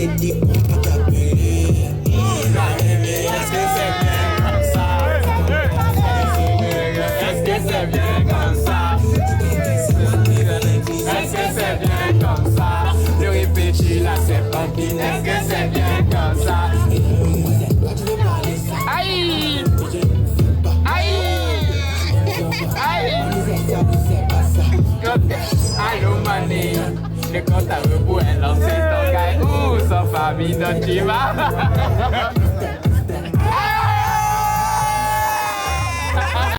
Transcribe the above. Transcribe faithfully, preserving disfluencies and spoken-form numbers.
Èske se byen konsa? Èske se byen konsa? Èske se byen konsa? Nou reflechi la, se pankin. Èske se byen konsa? Ay! Ay! Ay! Alo, mane. Te kontan pou el lanse ton kay ou san fami nan chiva.